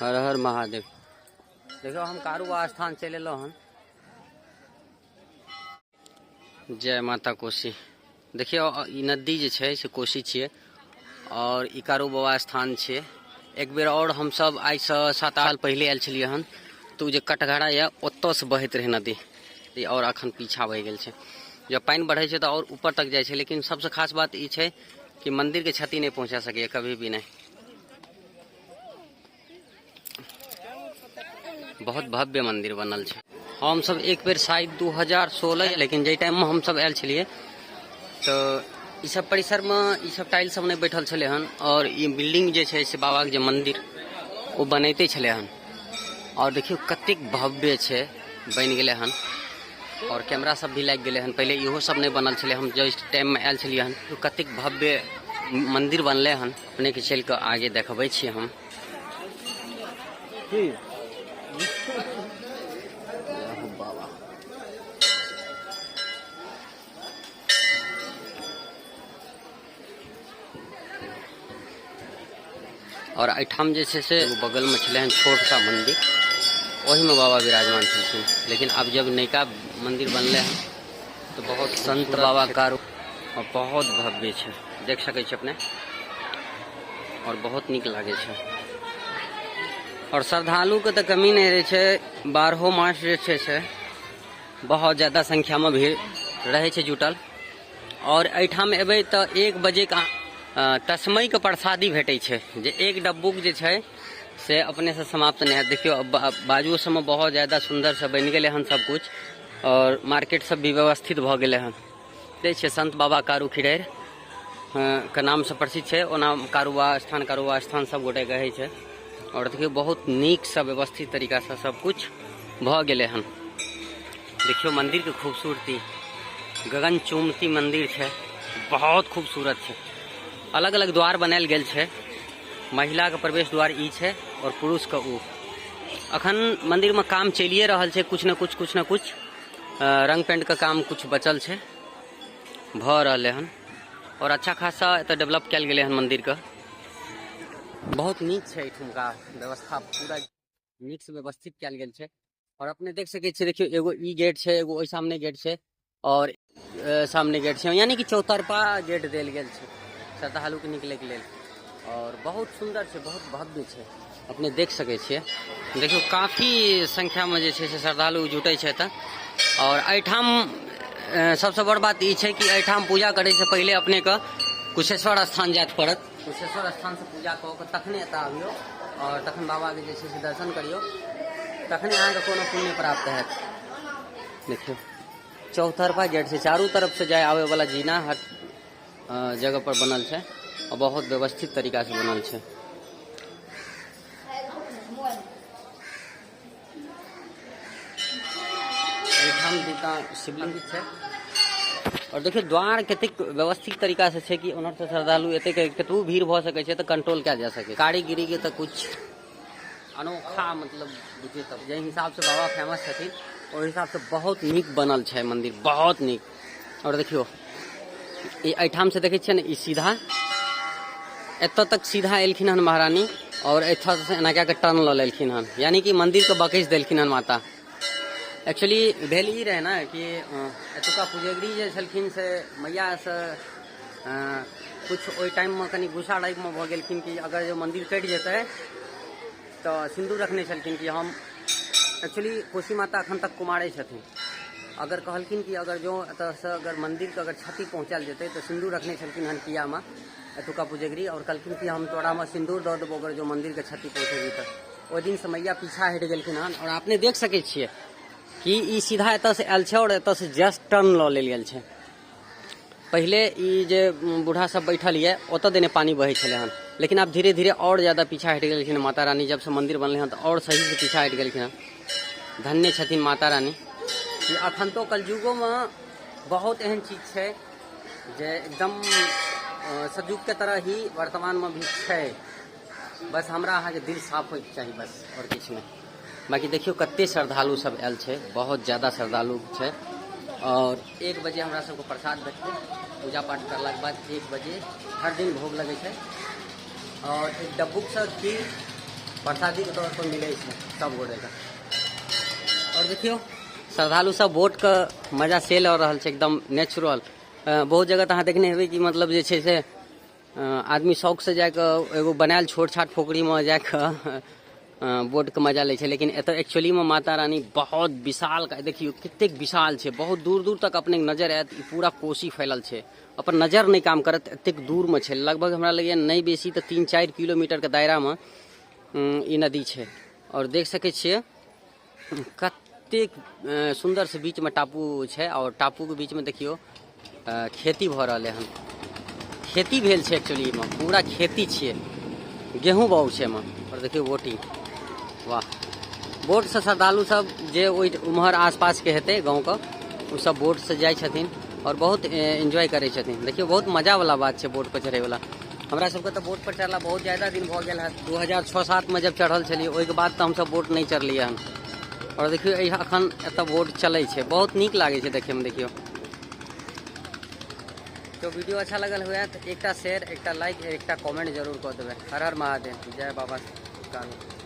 हर हर महादेव। देखियौ हम कारू बाबा स्थान चलि एलहुँ हन। जय माता कोसी। देखियौ ई नदी जे छै से कोसी छियै और ई कारू बाबा स्थान छियै। एक बेर और हमसब आइसँ 7 साल पहिले आयल छलियै हन तऽ ओ जे कटघरा यऽ ओतऽसँ बहैत रहै नदी और अखन पीछा बहि गेल छै। जब पानि बढ़ै छै तऽ और ऊपर तक जाइ छै, लेकिन सबसँ खास बात ई छै कि मंदिरके क्षति नहि पहुँचा सकैए कभी भी नहि। बहुत भव्य मंदिर बनल छै। हम सब एक बेर शायद 2016, लेकिन जाहि टाइममे हम सब आयल छलियै तऽ ई सब परिसरमे ई सब टाइल सब नहि बैठल छलै हन और ई बिल्डिंग जे छै से बाबाके जे मंदिर ओ बनैते छलै हन। और देखियौ कतेक भव्य छै, बनि गेलै हन और कैमरा सब भी लागि गेलै हन। पहिले इहो सब नहि बनल छलै, हम जस्ट टाइममे आयल छलियै हन। कतेक भव्य मंदिर बनलै हन, अपनेके चलि कऽ आगे देखबै छी हम। बाबा और एहिठाम जे छै से बगलमे छलै हन छोट सा मंदिर, ओहिमे बाबा विराजमान छलखिन। लेकिन आब जब नयका मंदिर बनलै हन तऽ बहुत संत बाबा कारू और बहुत भव्य छै, देख सकै छी अपने, और बहुत नीक लागै छै। और श्रद्धालुके तऽ कमी नहि रहै छै, 12 मास जे छै से बहुत ज्यादा संख्यामे भीड़ रहै छै जुटल। और एहिठाम एबै तऽ 1 बजे के तस्मैके प्रसादी भेटै छै, जे एक डब्बूक जे छै से अपनेसँ समाप्त नहि हैत। देखियौ बाजू सबमे बहुत ज्यादा सुन्दरसँ बनि गेलै हन सब कुछ और मार्केट सब भी व्यवस्थित भऽ गेलै हन। दै छै संत बाबा कारू खिरैर के नामसँ प्रसिद्ध छै, ओना कारूबा स्थान कारूबा स्थान सब गोटे कहै छै। और देखियौ बहुत नीकसँ व्यवस्थित तरीकासँ सब कुछ भऽ गेलै हन। देखियौ मंदिरके खूबसूरती, गगन चुमती मंदिर छै, बहुत खूबसूरत छै। अलग अलग द्वार बनायल गेल छै, महिलाके प्रवेश द्वार ई छै और पुरुषके ऊ। अखन मंदिरमे काम चलिए रहल छै, कुछ न कुछ कुछ न कुछ रंग पेंट के काम कुछ बचल छै, भऽ रहलै हन। और अच्छा खासा एतऽ डेवलप कयल गेलै हन मंदिरके, बहुत नीक छै एहिठुमका व्यवस्था, पूरा नीकसँ व्यवस्थित कयल गेल छै। और अपने देख सकै छियै, देखियौ एगो ई गेट छै, एगो ओहि सामने गेट छै और सामने गेट छै, यानी कि चौतरफा गेट देल गेल छै श्रद्धालुके निकलैके लेल। और बहुत सुन्दर छै, बहुत भव्य छै, अपने देख सकै छियै। देखियौ काफी संख्यामे जे छै से श्रद्धालु जुटै छै एतऽ। और एहिठाम सबसँ बड़ बात ई छै कि एहिठाम पूजा करैसँ पहिले अपनेके कुशेश्वर स्थान जाय पड़त। कुशेश्वर स्थानसँ पूजा कऽ कऽ तखने एतऽ आबियौ और तखन बाबाके जे छै से दर्शन करियौ, तखने अहाँके कोनो पुण्य प्राप्त हैत। देखियौ चौतरफा गेट छै, चारू तरफसँ जाय आबैवला जीना हर जगह पर बनल छै और बहुत व्यवस्थित तरीका से बनल छै। एहिठाम दूटा शिवलिंग छै और देखियौ द्वार कतेक व्यवस्थित तरीका से छै कि ओनहर से श्रद्धालु एते कतबो भीड़ भऽ सकै छै तऽ कंट्रोल कयल जा सकै। कारीगिरी के तऽ कुछ अनोखा मतलब बुझियौ तब जाहि हिसाब से बाबा फेमस छथिन ओहि हिसाब से बहुत नीक बनल छै मंदिर, बहुत नीक। और देखियौ ई एहिठाम से देखै छियै ने, ई सीधा एतऽ तक सीधा एलखिन हन महारानी और एतऽ से एना कए कऽ टर्न लऽ लेलखिन हन, यानी कि मंदिर के बकैस देलखिन हन माता। एक्चुअली भेल ई रहै ने कि एतुका पुजगरी जे छलखिन से मैयासँ कुछ ओहि टाइममे कनि गुस्सा टाइपमे भऽ गेलखिन कि अगर जे मंदिर कटि जेतै तऽ सिन्दूर रखने छलखिन कि हम एक्चुअली कोसी माता अखन तक कुमारे छथिन। अगर कहलखिन कि अगर जो एतऽसँ अगर मन्दिरके अगर क्षति पहुँचायल जेतै तऽ सिन्दूर रखने छलखिन हन कियामे एतुका पुजगरी, और कहलखिन कि हम तोरामे सिन्दूर दऽ देबो अगर जो मन्दिरके क्षति पहुँचेबी तऽ। ओहि दिनसँ मैया पीछा हटि गेलखिन हन। और अपने देख सकै छियै कि ई सीधा एतऽसँ आयल छै और एतऽसँ जस्ट टर्न लऽ लेल गेल छै। पहिले ई जे बूढ़ा सब बैठल यऽ ओतऽ देने पानी बहै छलै हन, लेकिन आब धीरे धीरे और ज्यादा पीछा हटि गेलखिन माता रानी। जब से मंदिर बनलै हन तऽ और सही से पीछा हटि गेलखिन हन। धन्य छथिन माता रानी कि अखन तो कलयुगोमे बहुत एहन चीज छै जे एकदम सतयुग के तरह ही वर्तमानमे भी छै। बस हमरा अहाँके दिल साफ होइके चाही बस, और किछु नहि। बाकी देखियौ कते श्रद्धालु सब आयल छै, बहुत ज्यादा श्रद्धालु छै। और 1 बजे हमरा सबके प्रसाद भेटतै, पूजा पाठ करलाके बाद 1 बजे हर दिन भोग लगै छै। और एक डब्बुकसँ खीर प्रसादीके तौर पर मिलै छै सब गोटेके। आओर देखियौ श्रद्धालु सब बोटके मजा से लऽ रहल छै, एकदम नेचुरल। बहुत जगह तऽ अहाँ देखने हेबै कि मतलब जे छै से आदमी शौकसँ जाकऽ एगो बनायल छोट छाट पोखरिमे जाकऽ बोटके मजा लै छै, लेकिन एतऽ एक्चुअलीमे माता रानी बहुत विशाल, देखियौ कतेक विशाल छै, बहुत दूर दूर तक अपनेके नजर आयत, ई पूरा कोसी फैलल छै, अपन नजर नहि काम करत एतेक दूरमे छै। लगभग हमरा लगैए नहि बेसी तऽ 3-4 किलोमीटरके दायरामे ई नदी छै। आओर देख सकै छियै कतेक सुन्दर से बीचमे टापू छै, आओर टापूके बीचमे देखियौ खेती भऽ रहलै हन, खेती भेल छै एक्चुअली एहिमे पूरा खेती छियै, गेहूँ बाउग छै एहिमे। आओर देखियौ बोटिंग, वाह, बोटसँ श्रद्धालु सब जे ओहि उम्हर आसपासके हेतै गाँवके ओ सब बोटसँ जाइ छथिन आओर बहुत एन्जॉय करै छथिन। देखियौ बहुत मजावला बात छै बोट पर चढ़ैवला। हमरा सबके तऽ बोट पर चढ़ला बहुत ज्यादा दिन भऽ गेल है, 2006-07 जब चढ़ल छलियै ओहिके बाद तऽ हमसब बोट नहि चढ़लियै हन। आओर देखियौ एखन एतऽ बोट चलै छै, बहुत नीक लागै छै देखैमे। देखियौ तो वीडियो अच्छा लगल हुए तो एकटा शेयर, एकटा लाइक, एकटा कमेंट जरूर कऽ देबै। हर हर महादेव, जय बाबा कारू।